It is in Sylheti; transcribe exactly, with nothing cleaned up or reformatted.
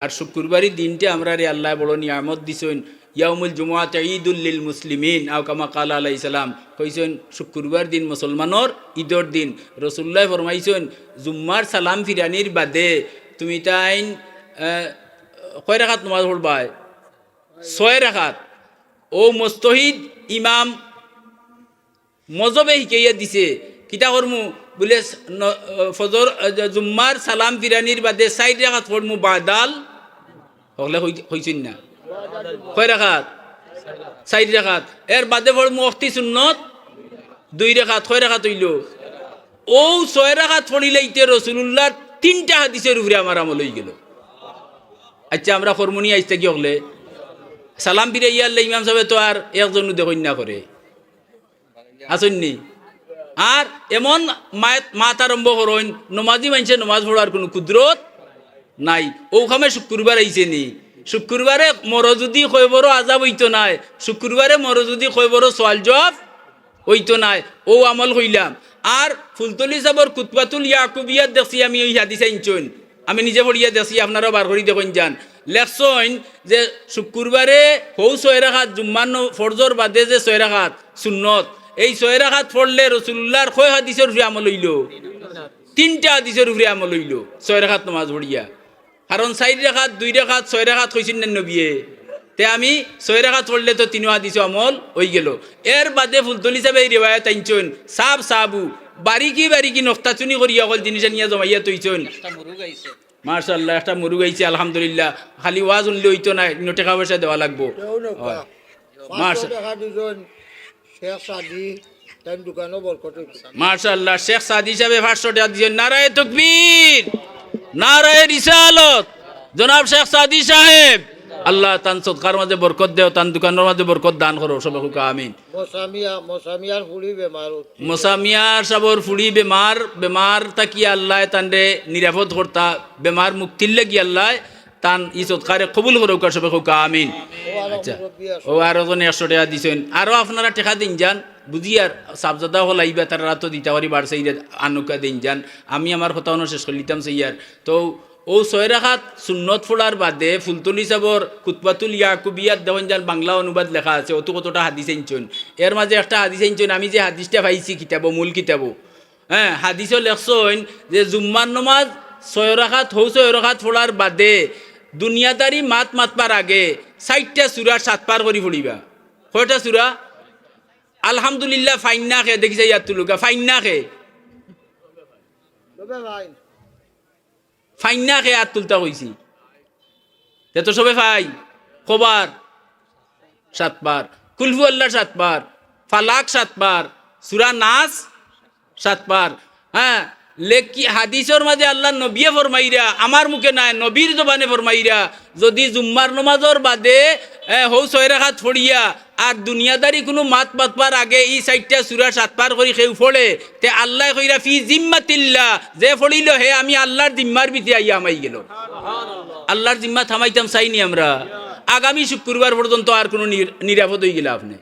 আর শুক্রবারই দিনটা আমরারে আল্লায় বড় নিয়ামত দিছইন, ইয়াউমুল জুমুআত ঈদুল লিল মুসলিমিন, আও কামা কালা আলাইহিস সালাম, কইছইন শুক্রবার দিন মুসলমানর ঈদর দিন। রাসুলুল্লায় ফরমাইছইন, জুম্মার সালাম ফিরানির বাদে তুমি তাইন, আহ, কয় রাকাত নামাজ পড়বায়? ছয় রাকাত। অউ মুজতাহিদ ইমাম মজহবে হিকাইয়া দিছে, কিতা করমু? বুলে, স-, ন-, ফজর, আ, জুম্মার সালাম ফিরানির বাদে চাইর রাকাত পড়মু বাদাল, হকলে কই-, কইছইন না? কয় রাকাত? চাইর রাকাত। এর বাদে পড়মু অক্তি সুন্নত দুই রাকাত। কয় রাকাত অইলো? অউ ছয় রাকাত পড়িলাইতে রাসুলুল্লার তিনটা হাদিসর উপরে আমার আমল অইগেলো। আইচ্ছা, আমরা করমুনি আইজ থাকি হকলে? সালাম ফিরাইয়া আরলে ইমাম সাবে তো আর একজনও দেখইন না করে। আছইন নি? আর এমন মাত, মাত আরম্ভ করইন, নমাজি মানষে নমাজ পড়ার কুনু কুদরত নাই। অউ কামে শুক্রবার আইছে নি? শুক্রবারে মরো যুদি কয়বরো আজাব অইতো নায়, শুক্রবারে মরো যুদি কয়বরো সওয়াল জওয়াব অইতো নায়। অউ আমল কইলাম। আর ফুলতলি সাবর খুতবাতুল ইয়াকুবিয়াত দেখছি আমি, অউ হাদিস আনছইন। আমি নিজে পড়িয়া দেখছি, আপনারাও বার করি দেখইন যান। লেখছইন যে শুক্রবারে হউ ছয় রাকাত, জুম্মার ন-, ফরজর বাদে যে ছয় রাকাত সুন্নত, এই ছয় রাকাত পড়লে রাসুলুল্লার কয় হাদিসর উপরে আমল অইলো? তিনটা হাদিসর উপরে আমল অইলো, ছয় রাকাত নমাজ পড়িয়া। কারণ চাইর রাকাত, দুই রাকাত, ছয় রাকাত কইছইন না নবিয়ে? তে আমি ছয় রাকাত পড়লে তো তিনো হাদিসো আমল অইগেলো। এর বাদে ফুলতলি সাবে এই রেওয়ায়াত আনছইন, সাব সাবু, বারিকি বারিকি নক্তাচুনি করিয়া হকল জিনিস আনিয়া জমাইয়া থইছইন। মাশাআল্লাহ, একটা মুরুগ আইছে, আলহামদুলিল্লাহ। খালি ওয়াজ হুনলে অইতো নায়, ইনো টেকা পয়সা দেওয়া লাগবো। কেউ নৌকা। অয়। পাঁচশো মাশা- টেকা দিছইন শেখ সাদি, তান দোকানো বরকত অইছে। মাশাআল্লাহ, শেখ সাদি সাবে পাঁচশো টেকা দিছইন। নারায়ে তাকবীর, নারায়ে রিসালত, জনাব শেখ সাদি সাহেব। আল্লাহ তান সদকার মাঝে বরকত দেও, তান দোকানর মাঝে বরকত দান করো, সবে কউক্কা আমিন। মৌসামিয়া, মৌসামিয়ার ফুড়ি বেমার। মৌসামিয়ার সাবর ফুড়ি বেমার, বেমার থাকি আল্লায় তানরে নিরাপদ করতা, বেমার মুক্তির লাগি আল্লায় তান ই সদকারে কবুল করউক্কা, সবে কউক্কা আমিন। ও আরো আচ্ছা, মুরব্বি আছে। অউ আরো জনে একশো টেকা দিছইন, আরো আপনারা টেকা দিন যান, বুঝিয়ার সাবজাদা হকল আইবা, তারারে তো দিতা পারি, বাড়ছে ইরে আনুকা দিন যান। আমি আমার কথা অনো শেষ করিলিতাম চাইয়ার। তো অউ ছয় রাকাত সুন্নত পড়ার বাদে ফুলতলি সাবর খুতবাতুল ইয়াকুবিয়াত দেখইন যান, বাংলা অনুবাদ লেখা আছে, অতু কতটা হাদিস আনছইন। এর মাঝে একটা হাদিস আনছইন, আমি যে হাদিসটা পাইছি কিতাবো, মূল কিতাবো, হ্যাঁ, হাদিসো লেখছইন যে জুম্মার নমাজ ছয় রাকাত, হউ ছয় রাকাত পড়ার বাদে দুনিয়াদারি মাত মাতবার আগে চাইরটা সূরা সাতবার করি পড়িবা। কয়টা সূরা? আলহামদুলিল্লাহ, ফাইন না খে, দেখি যাই আত তুলুক্কা, ফাইন না খে। ফাইন না খে আত তুলতা কইছি। তে তো সবে ফাই। কবার? সাতবার। কুলহু আল্লাহ সাতবার। ফালাক সাতবার। সূরা নাস সাতবার। হ্যাঁ, লেখি হাদিসর মাঝে আল্লার নবিয়ে ফরমাইরা, আমার মুখে নায়, নবীর জবানে ফরমাইরা, যুদি জুম্মার নমাজর বাদে, এ, হউ ছয় রাকাত পড়িয়া আর দুনিয়াদারি কুনু মাত মাতবার আগে ই চাইরটা সূরা সাতবার করি কেউ পড়ে, তে আল্লায় কইরা, "ফি জিম্মাতিল্লাহ", যে পড়িলো হে আমি আল্লার জিম্মার ভিতরে আইয়া হামাই গেলো। আল্লার জিম্মাত হামাইতাম চাইনি আমরা। আগামী শুক্রবার পর্যন্ত আর কুনু নির-, নিরাপদ অইগেলা আপনে।